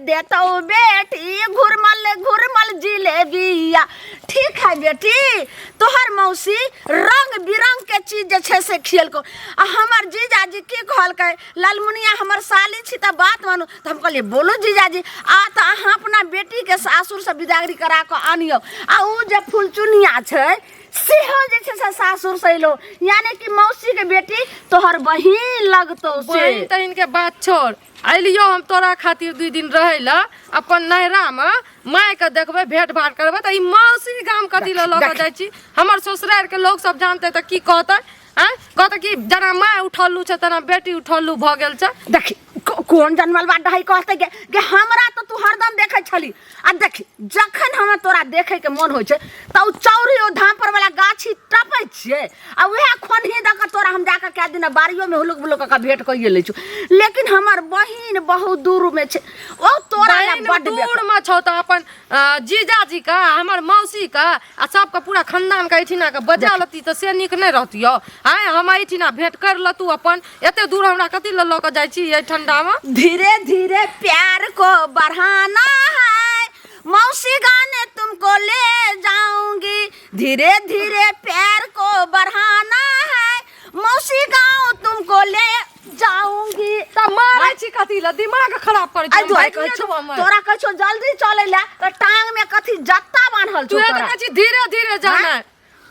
देतौ बेटी घुरमल घुरमल जिलेबिया। ठीक है बेटी, तोहर मौसी रंग बिरंग के चीज जे छै से खियलको। आ हमर जीजाजी की कहलकै, ललमुनिया हमर साली छी तऽ बात मानू। तऽ हम कहलियै बोलू जीजाजी, आ तऽ अहाँ अपना बेटीके सासुरसँ बिदागरी करा कऽ आनियौ। आ ओ जे फुलचुनिया छै सेहो जे छै से सासुरसँ अयलौ, यानी कि मौसीके बेटी तोहर बहिन लगतौ। से बहिन तहिन के बात छोड़, अलियो हम तोरा खातिर 2 दिन रहै लए अपन नैहरामे, मायके देखबै, भेंट भाट करबै, तऽ ई मौसी गाम कथी लए लऽ कऽ जाइ छी? हमर ससुरारिके लोक सब जानतै तऽ की कहतै? आँय, कहतै कि जेना माय उठल्लू छै तेना बेटी उठल्लू भऽ गेल छै। देखी कोन जनमल बा डहै कहतै गे, गे हमरा तऽ तू हरदम देखै छली। आ देखी जखन हमरा तोरा देखैके मन होइ छै तऽ ओ चौरी ओ धामपर वाला गाछी टपै छियै आ उएह खोनही दऽ कऽ तोरा हम जाकऽ कए दिना बाड़ियोमे हुलुक बुलुक कऽ कऽ भेंट कइए लै छी। लेकिन हमर बहिन बहुत दूरमे छै, ओ तोरा लए बहिन बड्ड दूर मे छौ तऽ अपन जीजाजी के, हमर मौसी के आ सबके पूरा खानदान के एहिठिना के बजा लेती तऽ से नीक नहि रहतियौ? आँय, हम एहिठिना भेंट कर लतू अपन, एते दूर हमरा कथी लऽ लऽ कऽ जाइ छी एहि ठंडा मे? धीरे धीरे प्यार को बढ़ाना है, मौसी गाने तुमको ले जाऊंगी। धीरे धीरे प्यार को बढ़ाना है, मौसी गाँव तुमको ले जाऊंगी। तऽ मारै छी कथी लए? दिमाग खराब करै छी। एहि हम दुआरे भागिए कहै छौ जेबौ हमर। तोरा कहै छौ जल्दी चलै लए तऽ टांग में कथी जत्ता बान्हल तू छौ तऽ तोरा? कहै छी धीरे धीरे जाना।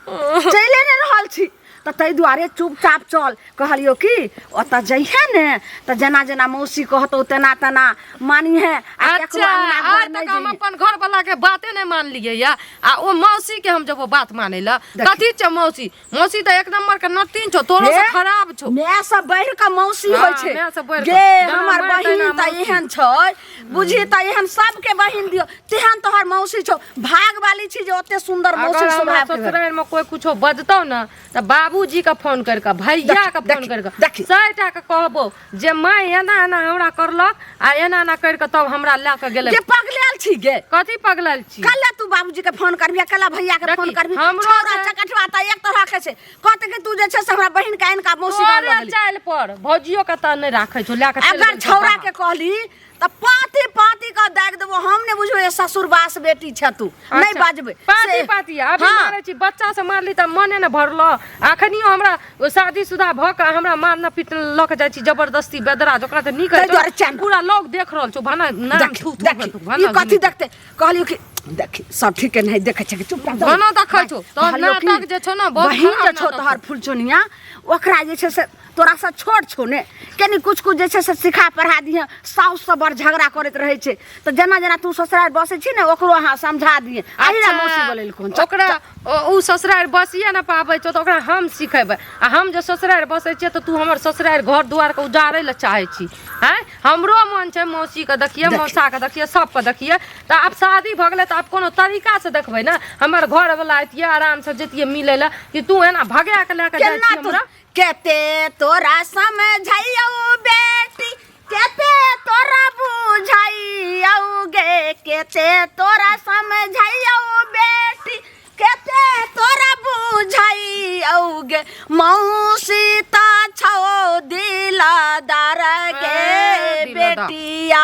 चलिए नहि रहल छी तऽ ताहि दुआरे चुपचाप चल। कहलियौ कि ओतऽ जइहे ने तऽ जेना जेना मौसी कहतौ तेना तेना मानिहे आ केकरो अच्छा अङ्गना आइ घर नहि तक हम जइहे। अपन घर वाला के बाते नहि मानलियै या आ ओ मौसी के हम जब बात मानै लए। देखी। कथी छै मौसी? मौसी तऽ एक नंबर के नतीन छौ, तोरो से हे, खराब छौ। माय से बढ़ि कऽ मौसी हाँ, होइ छै माय से बढ़ि गे। कऽ। जेना हमर माय बहिन तहिना तऽ मौसी। एहन छै, बुझी तऽ एहन सबके बहिन दियौ तेहन तोहर मौसी छौ। भागवाली छी जे ओते सुंदर मौसी अगर हमरा स्वभाव के भेल। ससुरारि में कोई कुछो बजतौ ने तऽ बाबूजी के फोन करि कऽ, भैया के फोन देखी, करि कऽ देखी। सएटा के कहबो जे माय एना एना हमरा करलक आ एना एना करि कऽ तब हमरा लए कऽ गेलै। गे पगलायल छी गे? कथी पगलायल छी? कल्ला तू बाबूजी के फोन करबी, कल्ला भैया के फोन देखी, करबी? हमरो छौड़ा चकटवा तऽ एक तरह के छै, कहते कि तू जे छै से हमरा बहिन के आनि कऽ मौसी गाँव लऽ तोरे गेली। चालि पर भौजियो के तऽ नहि राखै छौ, लए कऽ चलि अगर गेल छौ छौड़ा बाहर। के कहली तऽ पाती पाती कऽ दागि देबो। हम नहि बुझबै जे ससुरबास बेटी छै तू, नहि अच्छा, बाजबै पाती से- पाती अभी हाँ। मारै छी, बच्चा से मारली तऽ मने ने भरलो। अखनियो हमरा शादीशुदा भऽ कऽ हमरा मारना पीट लऽ कऽ जाइ छी जबरदस्ती बेदरा ओकरा तऽ नीक ताहि हेतौ। दुआरे चल। पूरा लोग देख रहल छौ, भाना नाम देखी, थू थू देखी, हेतौ, ई भाना कथी देखते? कहलियौ कि देखी सब ठीक नहीं देखै छै कि चुपचाप दौड़। भाना देखै छौ, तोहर कहलियौ कि नाटक जे छौ ने, बहुत बहिन खराब जे छौ नाटक तोहर छौ। फुलचुनिया, ओकरा जे छै से तोरा से छोट छौ ने, कनि कुछ कुछ जे छै से सिखा पढ़ा दिहे। साउस से बड़ झगड़ा करैत रहै छै, तऽ जेना जेना तू ससुराल बसै छी ने ओकरो अहाँ समझा दिहे। अही ला मौसी बोलेलखुन। चल, ओकरा चल। ओ ससुरारि बसिए ने पाबै छौ तऽ ओकरा हम सिखेबै। आ हम जे ससुरारि बसै छियै तऽ तू हमर ससुरारि घर दुआरके उजाड़ै लए चाहै छी? आँय, हमरो मन छै मौसीके देखियै, देखी। मौसाके देखियै, सबके देखियै। तऽ आब शादी भऽ गेलै तऽ आब कोनो तरीकासँ देखबै ने। हमर घरवला अयतियै, आरामसँ जैतियै मिलै लए, कि तू एना भगा कऽ लए कऽ जाइ केना छी तू हमरा? केते तोरा समझैयौ बेटी, केते तोरा बुझैयौ गे, केते तोरा समझैयौ बेटी, केते तोरा बुझैयौ गे, मौसी त छौ दिलदार गे। ए, दिलदार। बेटिया,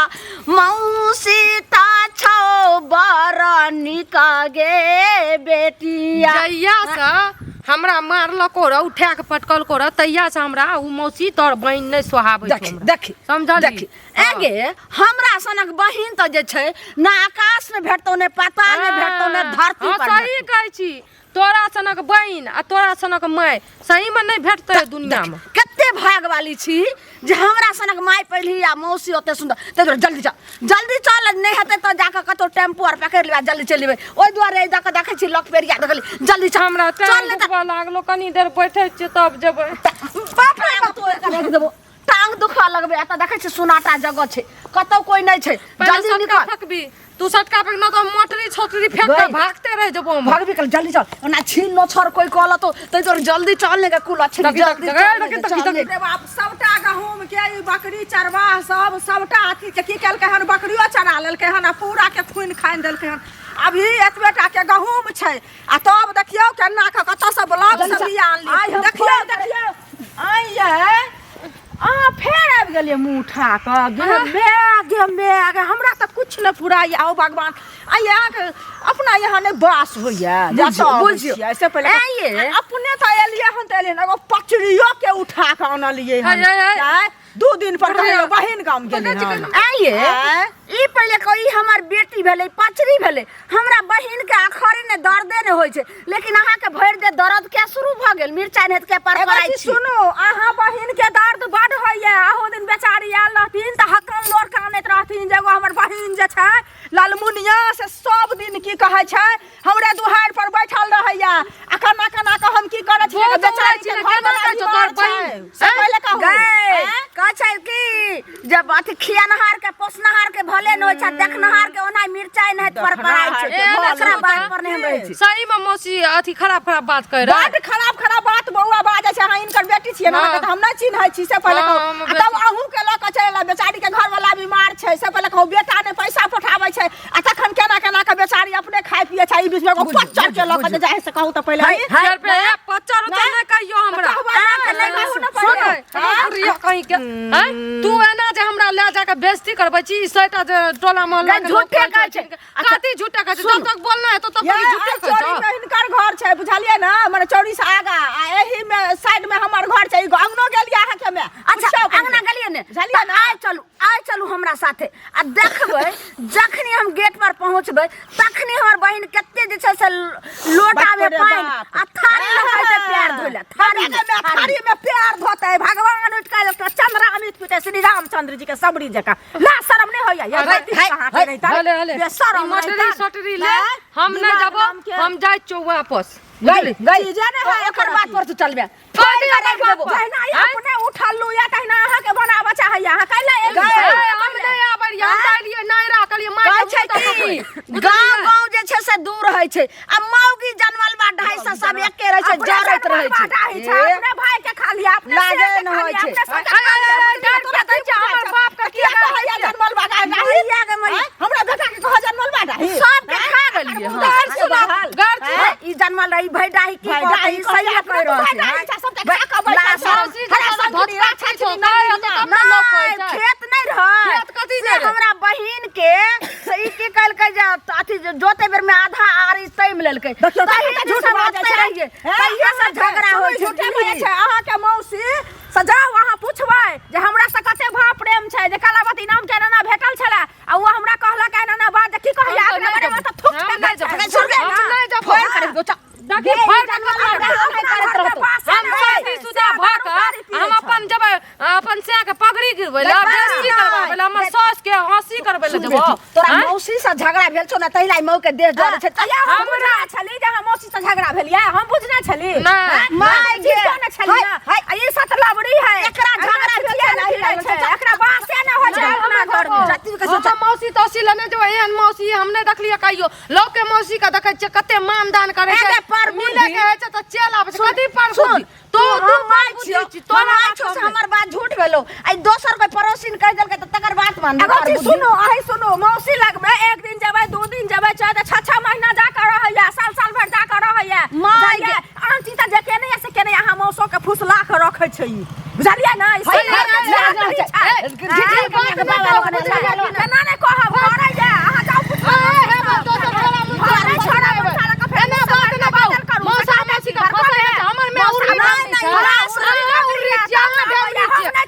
मौसी त छौ बड़ नीक गे बेटिया। जहिया से हमरा मारलको रह, उठा के पटकलको रह, तहिया से हमरा उ मौसी तोहर बहिन नहि सोहाबै छौ देखी हमरा। देखी समझली? देखी एगे, हमरा सनक बहिन तऽ जे छै ने आकाश में भेटतौ, ने पाताल में भेटतौ, ने धरती हाँ, पर सही भेटतौ। कहै छी, तोरा सनक बहिन आ तोरा सनक माय सही में नहि भेटतै दुनिया में। कते भागवाली छी जे हमरा सनक माय पहली आ मौसी ओते सुंदर। ताहि दुआरे जल्दी चल, जल्दी चल, नहि हेतै तऽ जाकऽ कतौ टेम्पू आर पकड़ि लेबै आ जल्दी चलि जेबै। ओहि दुआरे एहि दऽ कऽ देखै छी लक पेरिया देखली। जल्दी चल, हमरा चल टांग नहि तऽ दुखबा लागलो, कनी देर बैठे छियै तब जेबै। बाप रे बाप, तोड़ कऽ राखि देबो, टांग दुखा लगबे। एतऽ देखै छी सुनाटा जगह छै, कतौ कोई नहि छै। पहिले जल्दी सटका निकल। फेकबी तू, सटका फेक न तो मोटरी छोटरी फेंक के गई। भागते रह जेबो हम। भागबी कल, जल्दी चल। ओना छीन नो छर कोई कहल तो तै तोर जल्दी चल ने के कुल अच्छी। दकी, जल्दी दकी, चल ने दकी, के, दकी, चल ने। दकी। रे बाप, सबटा गहूँम के ई बकरी चरवाह सब सबटा अथी के की केलकै हन, बकरियो चरा लेलकै हन आ पूरा के खुनि खानि देलकै हन। अभी एतबे टा के गहूँम छै आ तब देखियौ केना के कतऽसँ ब्लॉक जल्दी से चल। बिया आनली। आइ हम देखियौ फोन देखियौ। आइ यै, अहाँ फेर आबि गेलियै मुँह उठा कऽ। गे माय, गे माय गे, हमरा तऽ कुछ न फुराइया। ओ भगवान, आ यहाँ के अपना यहाँ नहि बास होइया। बुझियौ, जतऽ अबै बुझियौ। छियै, से पहिले ऐं ये। आ अपने तऽ एलियै हन तऽ एलियै हन, एगो पचरियो के उठा कऽ अनलियै हन। है, है, है। आँय, 2 दिन पर कहियो बहिन गाम गेलै हन। आइए। आँय? ई पहिले कही, हमर बेटी भेलै, पचरी भेलै, हमरा बहिन के अखरे ने दर्दे ने होइ छै, लेकिन अहाँके भरि दे दर्द के शुरू भऽ गेल, मिरचाइ नहि के पर एगो पड़ाइ चीज छी। सुनू, अहाँ बहिन के दर्द बड होइया। अहू दिन बेचारी आयल रहथिन तऽ हकन लोर कानैत रहथिन जे एगो हमर बहिन जे छै ललमुनिया, से सब दिन की कहै छै, हमरे दुहार पर बैठल रहैया आ केना केना कऽ हम की करै छियै। बहुत बेचारी के उड़ै छी ने, घर केना वाला कहै छौ बीमार तोहर बहिन? छै। से हैं? पहिले कहू। गै, हैं? कहै छै कि जब अथी खियनहार के पोसनहार के भले न होइ छै, देखनहार के ओना मिरचाइ नहि पर पड़ाइ छै। ए, ओकरा सुनू बात तऽ। पर नहि हम रहै छी। सही में मौसी अथी खराब खराब बात कह रहा। बड खराब खराब बात बौआ बाजै छै। अहाँ इनकर बेटी छियै ने? हाँ। अहाँके तऽ हम नहि चिन्है छी, से पहिले हाँ, कहू। हम आ तब अहूँ के लऽ कऽ चलि एला। बेचारी के घर वाला बीमार छै, से पहिले कहू। बेटा ने पैसा पठाबै छै आ तखन केना केना के बेचारी अपने खाइ पियै छै। ई बीच में एगो पच्चर के लऽ कऽ जे जाइ है, से कहू तऽ पहिले। है, है। चार पे ए, पच्चर उच्चर नहि कहियो हमरा। कहबै अहाँके नहि, नहि कहू ने सुन, पहिले। सुन, बुढ़िया कहीं के हैं? तू एना जे हमरा ले जाके बेइज्जती करबै छी, ई सैटा जे टोला मोहल्ला गै, के लोक झूठे कहै कहै छै। छै। कथी झूठे कहै छै? सुन। जब तक बोलना है तो तब ये तक झूठे आइ कहै चौरी छौ। में हिनकर घर छै, बुझलियै ने? मने चौरी से आगा आ एही में साइड में हमर घर छै। ई अंगनो गेलियै अहाँके में? अच्छा, पुछियौ पहिले। अंगना गेलियै ने? बुझलियै तऽ ने? आइ चलू, आइ चलू हमरा साथे आ देखबै, जखनी हम गेट पर पहुँचबै तखनी हमर बहिन कते जे छै से लोटा में बाप रे पानि बाप। आ थारी लऽ कऽ एतै प्यार धोइ लए, थारी में, थारी थारी में में। प्यार धोतै। भगवान उठि कऽ एकटा चंद्रामित पीतै श्री रामचंद्र जी के सबरी जकाँ। ला शरम नहि होइया ये अरे, गलती है, अहाँके है, रहितै। हले हले बेशरम ई मटरी रहितै। सटरी ले, हैं? हम नहीं दिमाग जाबो, नाम के। हम जाइ छियौ वापस। गई गई चीजे नहि है ओकर बात पर तू चलबे। कथी राखि ओकर बात देबो। पर? जहिना ई हैं? अपने उठल या तहिना अहाँके बनाबऽ चाहैया। अहाँ कैला एलियै? गए। ए, हम नहि आबै रहियै, हम जाइ रहियै, नहि राखलियै, माय कहै के छै मुँह कि तकबै। गाँव गाँव जे छै से दूर होइ छै आ मौगी जनमल बा 250 सब एके रहै छै, अपने जरैत रहै जनमल छै। बाटा ही छै, ए, अपने भाई के खा लिया, अपने लाजे शेर के न खा होइ लिया, छै। अपने सबके अरे, खा लिया, अरे, बुझलियै? अरे, तोरा दै की छै, हमर बुझाइ छौ? बाप के किया किया कहैया कहै छै? जनमल बाटा है? मैया गे मैया। आँय? हमरा बेटा के कह जनमल बाटा ही? सबके खा गेलियै हम। गार सुना, गार सुना। ए, ई जनमल रही भैडाही की भाई कहतै, डाही ई सही कहै, कहि रहल छै। भाई डाही छै, सबके खा कऽ बैठल ला छै। शरम। मौसी हरा जकाँ संकरी, धोतका राछा छै, छिनी, नहि हेतौ नलिया। तब ने लोक कहै नहि छै। खेत नहि रहै। खेत कथी से नहि रहै? हमरा बहिन के से ई की कहलकै जे अथी जे जोते बेर में आधा आरी तैम लेलकै। देखियौ, तही कते दिन झूठ सब बाजै ओतै छै। रहियै। हैं? तहिये से झगड़ा सुनू, होइ छै। झूठे बाजै छै। अहाँके मौसी से जाउ अहाँ, पुछबै जे हमरा से कते भाव प्रेम छै, जे कलावती नाम के एना भेटल छलै आ ओ हमरा कहलक एना एना बात जे की कहैया हम तऽ अपना नहि बारे में जेबौ। तऽ थूक हम फेकै नहि छै। जेबौ। सुनबै हम ना? नहि जेबौ। फोन करै दो। देखी, ये फड़ ई के जनमल कतऽ बाटा रहै? नहि करैत रहतौ। हम शादीशुदा भऽ कऽ हम अपन जेबै, अपन सैया के पगड़ी गिरबै लए, गै, बेइज्जती नहि। करबाबै लए, हमर सास के हँसी करबै लए सुन जेबौ? बेटी, तोरा आँय? मौसी से झगड़ा भेल छौ ने, तहि ला मऊ के देह जरै छै। तैया हम बुझने छली जे हम मौसी से झगड़ा भेल ये, हम बुझने छली। नहि। हैं? माय गे। चिन्हतो ने छली है, ना। है। आ ई सतलवरी है। एकरा झगड़ा भेल छै, नहि नहि छै, एकरा बासे नहि होइ छै नहि, अपना हम घर में। जति के हम मौसी तौसी लने जेबै। एहन मौसी हम नहि देखलियै कहियो। लोक के मौसी के देखै छियै कते मान दान करै छै। एगे पर मिले के होइ छै तऽ चलि आबै छै। कथी पर सुन, बुद्धि? तू तू तू हम पर माय बुद्धि छियौ, छी, हम तोरा माय बात छियौ से हम हमर बात झूठ भेलौ। आइ दोसर कोइ पड़ोसिन कहि देलकै तऽ तकर बात मानबी? एगो चीज सुनू, अही सुनू, मौसी लगमे एक दिन जेबै, 2 दिन जेबै, चाहे तऽ 6-6 महीना जा कऽ रहैया, साल साल भरि जा कऽ रहैया। माय बुझलियै? आन चीज तऽ जे केने से केने, अहाँ मौसो के फुसला कऽ रखै छै ई। बुझलियै ने? ई है, सब है, के है, चाह है, छै। है, झिझिर बात नहि कहू, बुझलियै कि नहि? केना नहि कहब? करैया, अहाँ जाउ पुछबै। ए, हे बा, दोसर छोड़ा मुँह अरे छोड़ा मुँह छोड़ा कऽ फेर एना बात नहि कहू। मौसा मौसी के फंसै छै, हमर माय उर्री नहि, छै। नहि, अहाँ उर्री छियै, अहाँ ढेउरी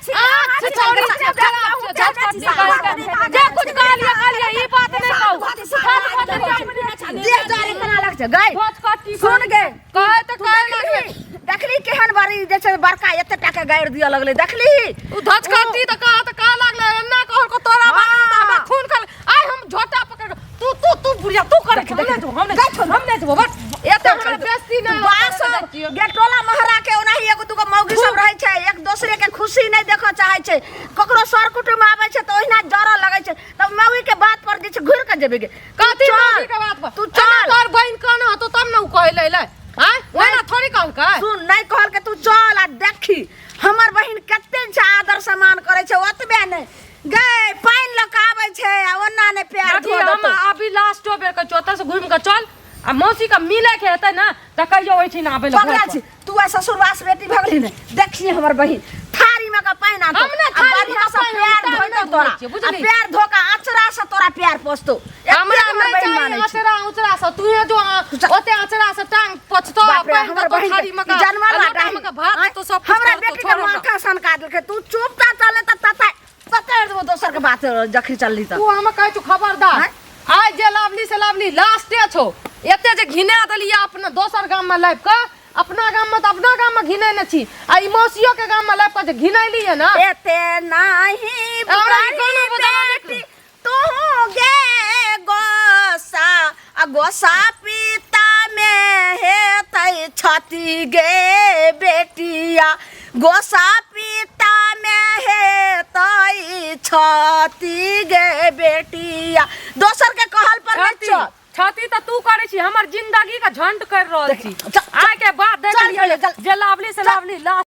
छियै। अहाँ छिछौरी छियै, खराब छियै, झटपटी कहै जे कुछ कहलियै कहलियै, ई बात नहि कहू। देह जरे केना लग छै गै? झटपटी सुन गे। कहै तऽ तू कहै देखली लगबै। देखली केहन बड़ी जे छै बड़का एते टा के गारि दिअ लगलै, देखली? उ धचकटी तऽ कहा तऽ कहा लागलै, एना कहलको तोरा बारे में तऽ हमरा खून खल। आइ हम झोटा पकड़ कऽ, तू तू तू बुढ़िया तू करे हम नहि जेबो, हम नहि, हम नहि जेबो। बस एते हमरा बेइज्जती नहि बास गेटोला महरा के ओनाही एगो दूगो मौगी सब रहै छै, एक दोसरे के खुशी नहि देखऽ चाहै छै। ककरो सर कुटुम्ब आबै छै तऽ ओहिना जरऽ लगै छै। तब मौगी के बात पर जे छै घुरि कऽ जेबै गे? तू कथी चल, मौगी के बात पर? तू एना चल। तोहर बहिन कहने होतो तब ने उ कहै लै लै आँय, ओहिना थोड़ी कहलकै। सुन, नहि कहलकै, तू चल आ देखी हमर बहिन कते छै आदर सम्मान करै छै। ओतबे नहि गै, पानि लऽ कऽ आबै छै आ ओना नहि प्यार देखी, धो हम देतौ। अभी लास्टो बेर कहै छियौ, ओतऽ से घुमि कऽ चल आ मौसी के मिले के हेतै ने तऽ कहियो ओहिठिन आबै लए पगला घर पर। छी तू? आ ससुरवास बेटी भऽ गेली ने? देखिए हमर बहिन थारीमे में के पानि आनतो। हम ने आ थारी में बढ़ियाँ के से पानि हम पैर टांग धोइतो नहि तोरा। धोइ छियै, बुझली? आ पैर धो के अचरा से तोरा पैर पोछतो। एते हमरा हमर नहि बहिन चाही मानै छै। अचरा उचरा से तू जो ओते अचरा से टांग पोछतो आ बाप रे, पानि हमर देतो बहिन थारी के में ई जानवर आ लोटा बाटा में के भात आँय, देतो सब कुछ हमरा करतो, बेटी छोड़ के हमरा। माथा सनका देलकै। तू चुप ता चले त तता पकड़ देबो दोसर के बात जखनी चलली त। तू हम कहै छु खबरदार आँय? आइ जे लावली से लावली लास्टे छौ एते जे घिना देलियै अपना दोसर गाम में लाबि कऽ अपना गाम में तऽ अपना गाम में घिनेने छी आ ई मौसियो के गाम में लाबि कऽ जे घिनैलियै ना एते नाही हमरा ई गाना बुआरी बजाना नहि बेटी तू गे गोसा आ गोसा पिता में हेतै छति गे बेटिया गोसा पिता में हेतै छति गे बेटिया दोसर के कहल पर नहीं छाती चल। छाती तऽ तू करै छी हमर जिंदगी के झंड कर रहल छी चल, आइ के बाद देख चल, लियै चल, जे लावली से लावली लास्ट।